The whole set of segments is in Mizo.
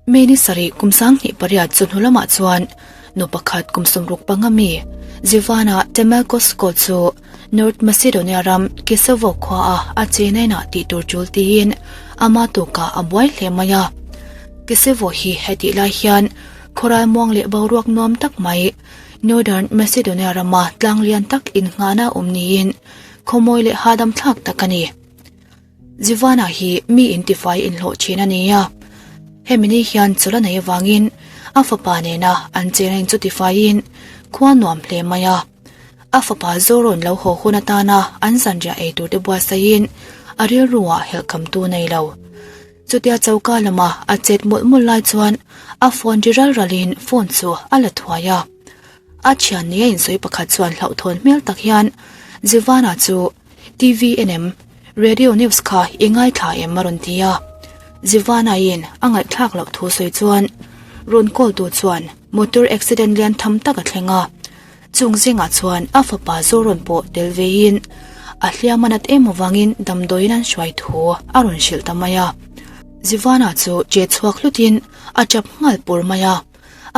May ni sarih kum 2008 chawhnu lamah chuan nu pakhat kum 65 mi Zivana Temelkosko chu North Macedonia ram Kisovo khuaah a chenainah tih tur tul tiin ama tukah a buai hle mai a. Kisovo hi hetih lai hian khawral muang leh boruak nuam tak mai Northern Macedonia rama tlang lian tak innghahna awm niin khawmawi leh hahdam thlak tak a ni. Zivana hi mi intifai inhlawh thin a ni a, hemi ni hian chawlh a nei avangin a fapa nena an chena in chu tifaiin khua nuam hle mai a. A fapa Zorawn lo haw hun atana an zanriah ei turte buatsaihin a rilruah helhkhamtu nei lo. Chutia choka lama a chet mawlh mawlh lai chuan a phone ri ral ralin phone chu a la thuai a. A thian nia insawi pakhat chuan hlauhthawn hmel tak hian Zivana chu TV en em? Radio news kha i ngaithla em a rawn ti a. Zivana-in a ngaihthlak loh thu sawi chuan rawn call tu chuan motor accident lian tham tak a thleng a. Chung zingah chuan a fapa Zorawn pawh tel veiin a hliam a nat em avangin damdawiin an hruai thu a rawn hrilh ta mai a. Zivana chu che chhuak hlutin a tap nghal pur mai a.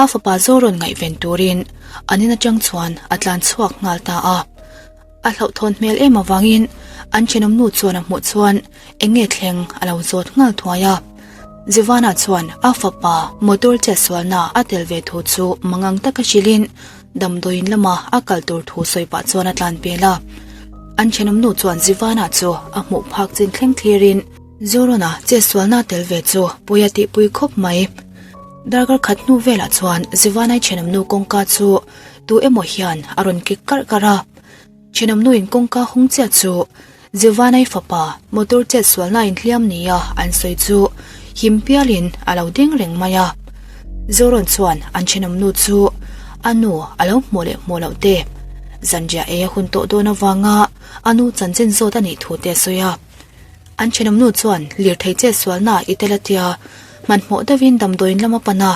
A fapa Zorawn ngaihven turin an in atang chuan a tlan chhuak nghal ta a. A hlauhthawn hmel em avangin an thenawmnu chuan a hmuh chuan eng nge thleng a lo zawt nghal thuai a. Zivana chuan a fapa motor chetsualna a tel ve thu chu mangang taka hrilhin damdawiin lama a kal tur thu sawi pah chuan a tlan pel a. An thenawmnu chuan Zivana chu a hmuh phak chin thleng thlirin Zorona chetsualna tel ve chu pawi a tihpui khawp mai. Darkar khat hnu velah chuan Zivanai thenawmnu kawngka chu Tu emaw hian a rawn kik karh karh a, thenawmnuin kawngka hung chiah chu Zivanai fapa motor chet sualna inhliam nia an sawi chu him pialin a lo ding reng mai a. Zorawn chuan an thenawmnu chu a nu a lo hmuh leh hmuh loh te, zanriah ei a hun tawh dawn avanga a nu chanchin zawt a nih thu te a sawi a. An thenawmnu chuan lirthei chet sualna i tel a tia, hmanhmawh deuhin damdawiin lam a pan a,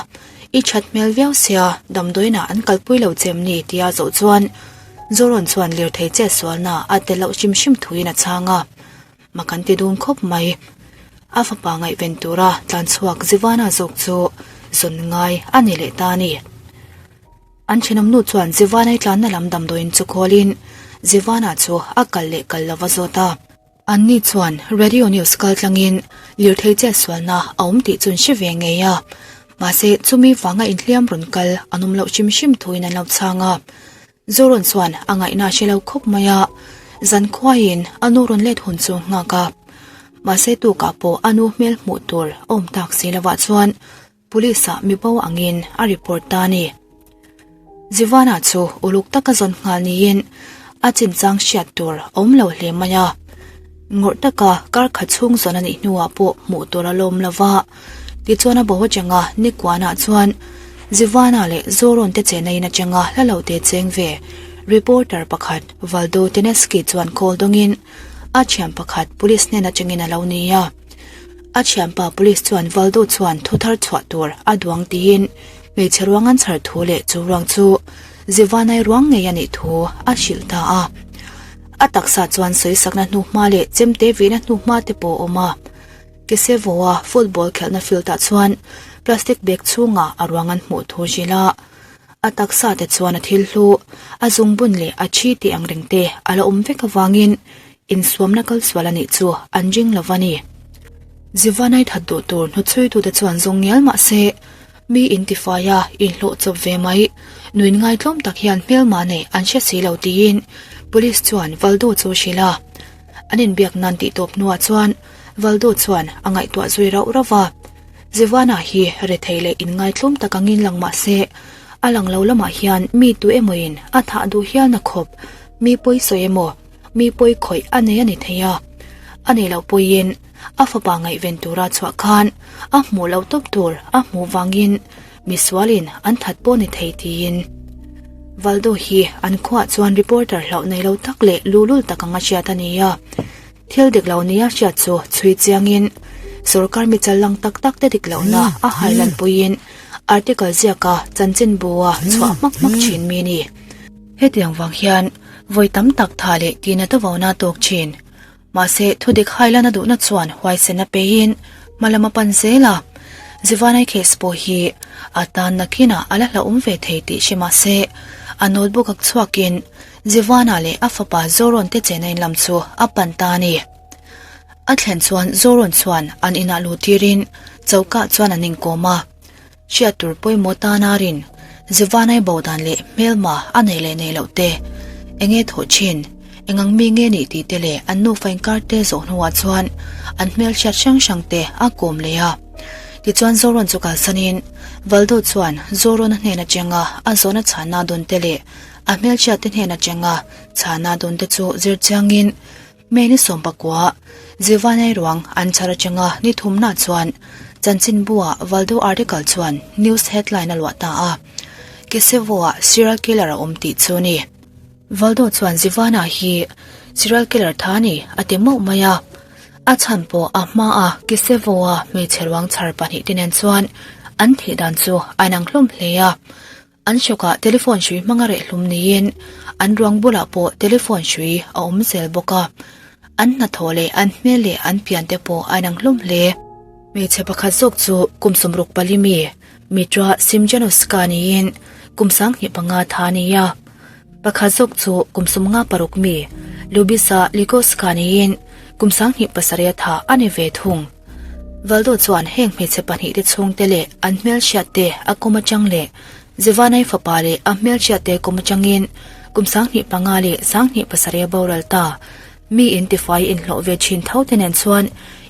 I that hmel viau sia, damdawiinah an kalpui lo che em ni? tia zawh chuan Zorawn chuan lirthei chet sualna a tel loh hrim hrim thuin a chhang a. Mak an ti dun khawp mai. A fapa ngaihven tura tlan chhuak Zivana zawk chu zawn ngai a ni leh ta a ni. An thenawmnu chuan Zivanai tlanna lam damdawiin chu khawlin Zivana chu a kal leh kal lova zawt a. Anni chuan radio news kal tlangin lirthei chetsualna a awm tih chu an hre ve ngei a, mahse chumi vanga inhliam rawn kal an awm loh hrim hrim thuin an lo chhang a. Zorawn chuan a ngaihna a hre lo khawp mai a, zankhuaiin a nu rawn let hun chu nghak a. Mahse tukah pawh a nu hmel hmuh tur a awm tak si lovah chuan Police ah mi bo angin a report ta a ni. Zivana chu uluk taka zawn nghal niin a chinchang hriat tur a awm lo hle mai a. Ngawrh taka kar khat chhung zawn a nih hnuah pawh hmuh tur a lawm lo va. Tichuan a bo atanga Nikuana chuan Zivana leh Zorawn te chenna in atanga hla lo te cheng ve reporter pakhat Valdo Teneski chuan call dawngin a thian pakhat police hnen atangin a lo ni a. A thianpa police chuan Valdo chuan thu thar chhuah tur a duang tiin hmeichhe ruang an chhar thu leh chu ruang chu Zivanai ruang ngei a nih thu a hrilh ta a. A taksa chuan sawisakna hnuhma leh chemte vihna hnuhma te pawh a awm a. Kisevo-a football khelhna field-ah chuan plastic bag chhungah a ruang an hmuh thu hrilh a. A taksa te chuan a thil hlu, a zungbun leh a thi tih ang reng te a la awm vek avangin Insuamna kal sual a nih chu an ring lo va ni. Zivanai that duh tur hnuchhuitute chuan zawng ngial mah se, mi intifai a, inhlawh chawp ve mai. Nuin ngaitlawm tak hian hmelma neih an hre si lo tiin Police chuan Valdo chu a hrilh a. An inbiak nan tih tawp hnuah chuan Valdo chuan a ngaihtuah zui rauh rauh va. Zivana hi rethei leh inngaitlawm tak angin lang mah se, a lang lo lamah hian mi tu emawin a thah duh hialna khawp mi pawi sawi emaw, Mi pawi khawih a nei a ni thei a, a nei loh pawhin a fapa ngaihven tura chhuah khan a hmuh loh tawp tur a hmuh vangin misualin an that pawh ni thei tiin. Valdo hi an khuaah chuan reporter hlauh nei lo tak leh luhlul tak anga hriat a ni a, thil dik lo nia hriat chu chhui chiangin sorkar mi chal lang tak tak te dik lohna a hailan puiin article ziaka chanchinbua chhuah hmak hmak thin mi a ni. Hetiang vang hian vawi tam tak tha leh tina ta vona tawk thin. Mahse, thudik hailana duhna chuan huaisen a peiin hma lam a pan zel a. Zivanai case pawh hi a tan nakinah a la hlauhawm ve thei tih hre mah se, a notebook ak chhuakin Zivana leh a fapa Zorawn te chena in lam chu a pan ta a ni. A thlen chuan Zorawn chuan an inah luh tirin choka chuan an inkawm a. Hriat tur pawimawh tana rin Zivanai bo dan leh hmelma a nei leh nei loh te, enge thawh thin, engang mi nge nih tih te leh an nufa inkar te zawh hnuah chuan an hmelhriat hrang hrang te a kawm leh a. Tichuan Zorawn chu kalsanin Valdo chuan Zorawn a hnen atanga a zawhna chhanna dawn te leh a hmelhriat te hnen atanga chhanna dawn te chu zir chiangin May ni sawmpakua, Zivanai ruang an chhar atanga ni thumna chuan chanchinbua Valdo article chuan news headline a luah ta a, Kesevo-ah serial killer a awm tih chu ni. Valdo chuan Zivana hi serial killer tha ni a ti mauh mai a, a chhan pawh a hmaa Kesevo-a hmeichhe ruang chhar pahnihte nen chuan an thih dan chu a inang hlawm hle a. An hrawkah telephone hrui hmanga reh hlum niin an ruang bulah pawh telephone hrui a awm zel bawk a. An hnathawh leh an hmel leh an pian te pawh a inang hlawm hle. Hmeichhe pakhat zawk chu kum 64 mi Mitra Simjanoska niin kum 15 tha a ni a. Pakhat zawk chu kum 56 mi Lubisa Ligoska niin kum 27 tha a ni ve thung. Valdo chuan heng hmeichhe pahnihte chhungte leh an hmelhriatte a kawm atang leh Zivanai fapa leh a hmelhriatte kawm atangin kum 25 leh 27 a boral ta. Mi in tifai inhlawh ve thin tho te nen chuan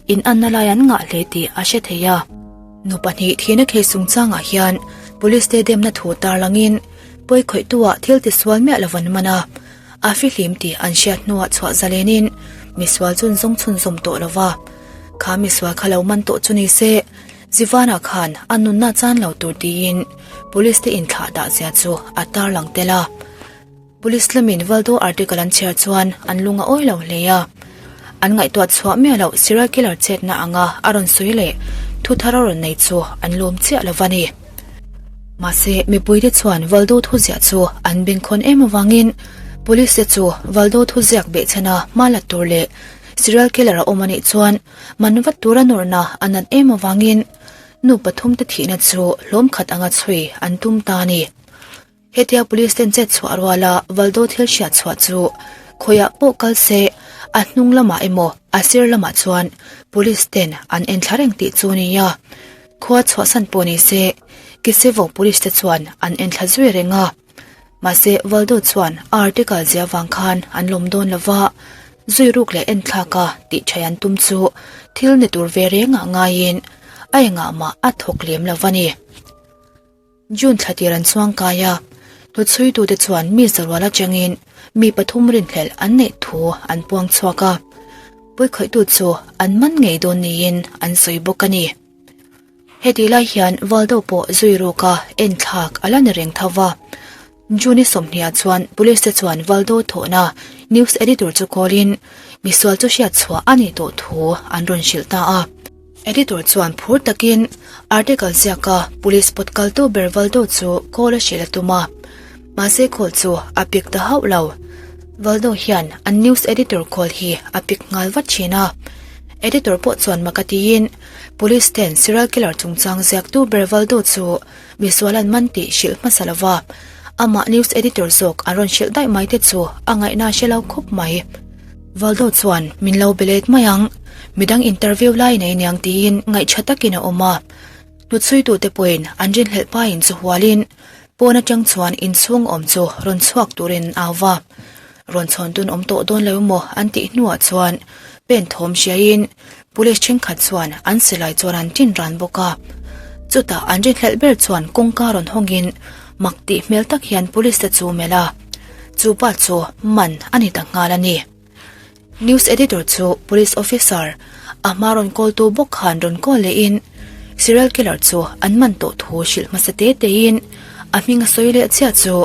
in anna lai an ngah hle tih a hre thei a. Nu pahnih thihna thei chungchangah hian Police te demna thu tarlangin pawi khawihtuah thil tisual miah lo an man a. A fihlim tih an hriat hnuah chhuah zalenin misual chun zawng chhunzawm tawh lo va. Kha misual kha lo man tawh chu ni se, Zivana khan a nunna chan lo tur tiin Police te inthlah dah zia chu a tarlang tel a. Police lamin Valdo article an chhiar chuan an lung a awi lo hle a. An ngaihtuah chhuah miah loh serial killer chetna anga a rawn sawi leh thu thar a rawn nei chu an lawm chiah lo va ni. Mahse, mipuite chuan Valdo thuziah chu an bengkhawn em avangin Police te chu Valdo thuziak behchhana hma la tur leh serial killer a awm a nih chuan man vat tura nawrhna a nat em avangin nu pathumte thihna chu hlawm khat anga chhui an tum ta a ni. Hetia Police ten chet chhuah ruala Valdo thil hriat chhuah chu khawiah pawh kal se a hnung lamah emaw a sir lamah chuan Police ten an en thla reng tih chu a ni a. Khua chhuahsan pawh ni se Kisevo Police te chuan an en thla zui reng a. Mahse Valdo chuan a article zia vang khan an lawm dawn lo va, zui ruk leh en thlak a tih thaih an tum chu thil ni tur ve rengah ngaiin a engah mah a thawk lem lo va ni. June thla tir an chuang kai a, hnawtchhuitute chuan mi zarual atangin mi pathum rinhlelh an neih thu an puang chhuak a, pawikhawihtu chu an man ngei dawn niin an sawi bawk a ni. Hetih lai hian Valdo pawh zui ruka enthlak a la ni reng tho va. June 20 chuan police te chuan Valdo thawhna news editor chu call-in misual chu hriat chhuah a nih tawh thu an rawn hrilh ta a. Editor chuan phur takin article ziaka police pawt kaltu ber Valdo chu call a hrilh a tum a, mahse call chu a pick ta hauh lo. Valdo hian an news editor call hi a pick nghal vat thin a. Editor pawh chuan mak a tiin police ten serial killer chungchang ziaktu ber Valdo chu misual an man tih hrilh hmasa lova amah news editor zawk an rawn hrilh daih mai te chu a ngaihna a hre lo khawp mai. Valdo chuan min lo be let mai ang, midang interview lai nei niang tiin ngaihṭha takin a awm a. Hnutchhuitute pawhin an rinhlelh pain chu hualin pawn aṭang chuan inchhung awm chu rawn chhuak turin an au va. Rawn chhawn tun awm tawh dawn lo emaw an tih hnuah chuan pen thawm hriaiin police ṭhenkhat chuan an silai chuan an ṭin ran bawk a. Chutah an rinhlelh ber chuan kawngka rawn hawngin mak tih hmel tak hian police te chu melh a. Chu pa chu man a ni ta nghal a ni. News editor chu police officer a hma rawn call tu bawk khan rawn call lehin serial killer chu an man tawh thu hrilh hmasa te tein a hming a sawi leh chiah chu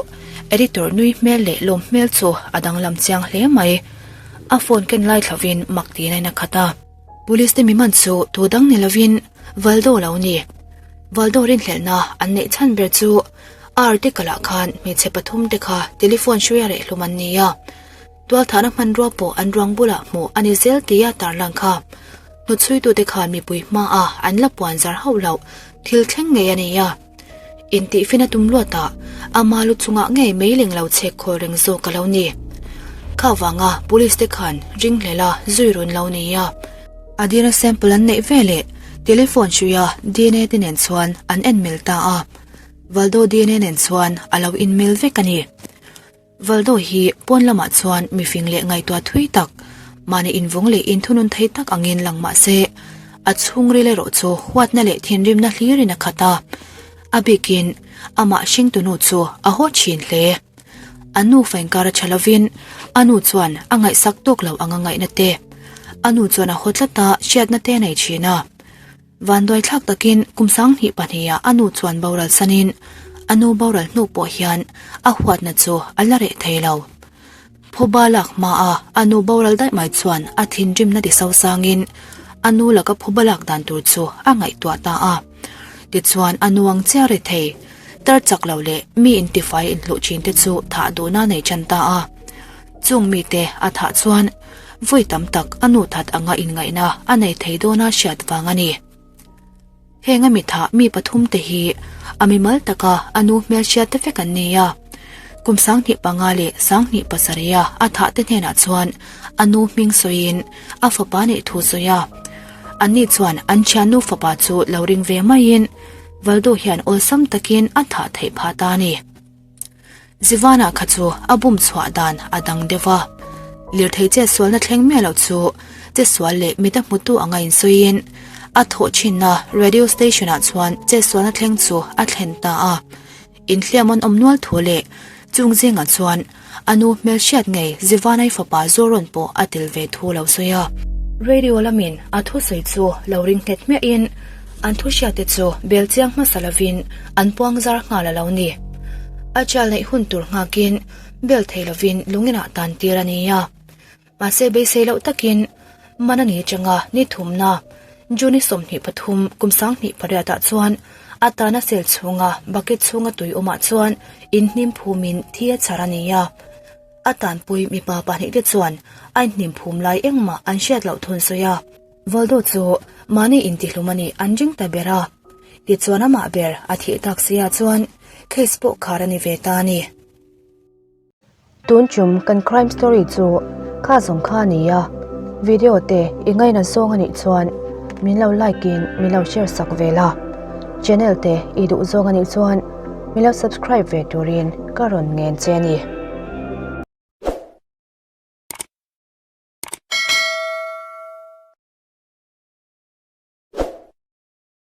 editor nui hmel leh lawm hmel chu a danglam chiang hle mai. A phone ken lai thlovin mak tiin a in a khat a. Police te mi man chu tu dang ni lovin Valdo lo ni. Valdo rinhlelhna an neih chhan ber chu a article ah khan hmeichhe pathum te kha telephone hruia reh hlum an ni a. Tualthahna hmanrua pawh an ruang bulah hmuh a ni zel tia tarlang kha hnutchhuitute khan mipui hmaah an la puan zar hauh loh. thil thleng ngei a ni a. Intihfin a tum luatah ama lu chungah ngei meiling lo chhek khawl reng zawk a lo ni. Kha vanga police te khan ringhlela zui run lo ni a. A dna sample an neih veleh telephone hruia dna te nen chuan an en mil ta a. Valdo dna nen chuan a lo inmil vek a ni. Valdo hi pawn lamah chuan mifing leh ngaihtuah thui tak, mahni invawng leh inthunun thei tak angin lang mah se, a chhungril erawh chu huatna leh thinrimna hlirin a khat a. A bikin amah hringtunu chu a haw thin hle. A nu fainkar a tha lovin a nu chuan a ngaihsak tawk lo anga ngaihna te, a nu chuan a haw tlat a hriatna te a nei thin a. Vanduai thlak takin kum sanghnih pahniha a nu chuan boral sanin a nu boral hnu pawh hian a huatna chu a la reh thei lo. Phuba lak hmaa a nu boral daih mai chuan a thinrimna ti sosangin a nu laka phuba lak dan tur chu a ngaihtuah ta a. Tichuan a nu ang chiah ri thei, tar chak lo leh mi intifai inhluh thin te chu thah duhna nei tan ta a. Chung mite a thah chuan Vawi tam tak a nu that anga inngaihna a nei thei dawna hriat vang a ni. Heng a mitha mi pathum te hi a mimal taka a nu hmelhriat te vek an ni a. Kum 25 leh 27 a a thah te hnenah chuan a nu hming sawiin a fapa neih thu sawi a. Anni chuan an thiannu fapa chu lo ring ve maiin Valdo hian awlsam takin a thah theih phah ta a ni. Zivana kha chu a bum chhuah dan a dang deuh a, lirthei chetsualna thleng miah loh chu chetsual leh mit a hmutu anga insawiin a thawh thinna radio station ah chuan chetsualna thleng chu a thlen ta a. Inhliam an awm nual thu leh chung zingah chuan a nu hmelhriat ngei Zivanai fapa Zorawn pawh a tel ve thu lo sawi a. Radio lamin a thusawi chu lo ring nghet hmiahin An thu hriatte chu bel chiang hmasa lovin an puang zar nghal a lo ni. A chial neih hun tur nghakin bel thei lovin lunginah tan tir a ni a. Mahse beisei loh takin man a ni changa ni thumna June 23 kum 28 ah chuan a tana sel chhunga bucket chhunga tui awmah chuan inhnim phumin thi a chhar a ni a. A tanpui mipa pahnihte chuan a inhnim phum lai engmah an hriat loh thun sawi a. Valdo chu mahni intihlum a nih an ring ta ber a, tichuan amah ber a thih tak sia chuan case pawh khar a ni ve ta a ni. Tun chum kan crime story chu kha zawng kha a ni a, video te i ngaina zawng a nih chuan min lo like in min lo share sak ve la, channel te i duh zawng a nih chuan min lo subscribe ve turin ka rawn ngen che a ni.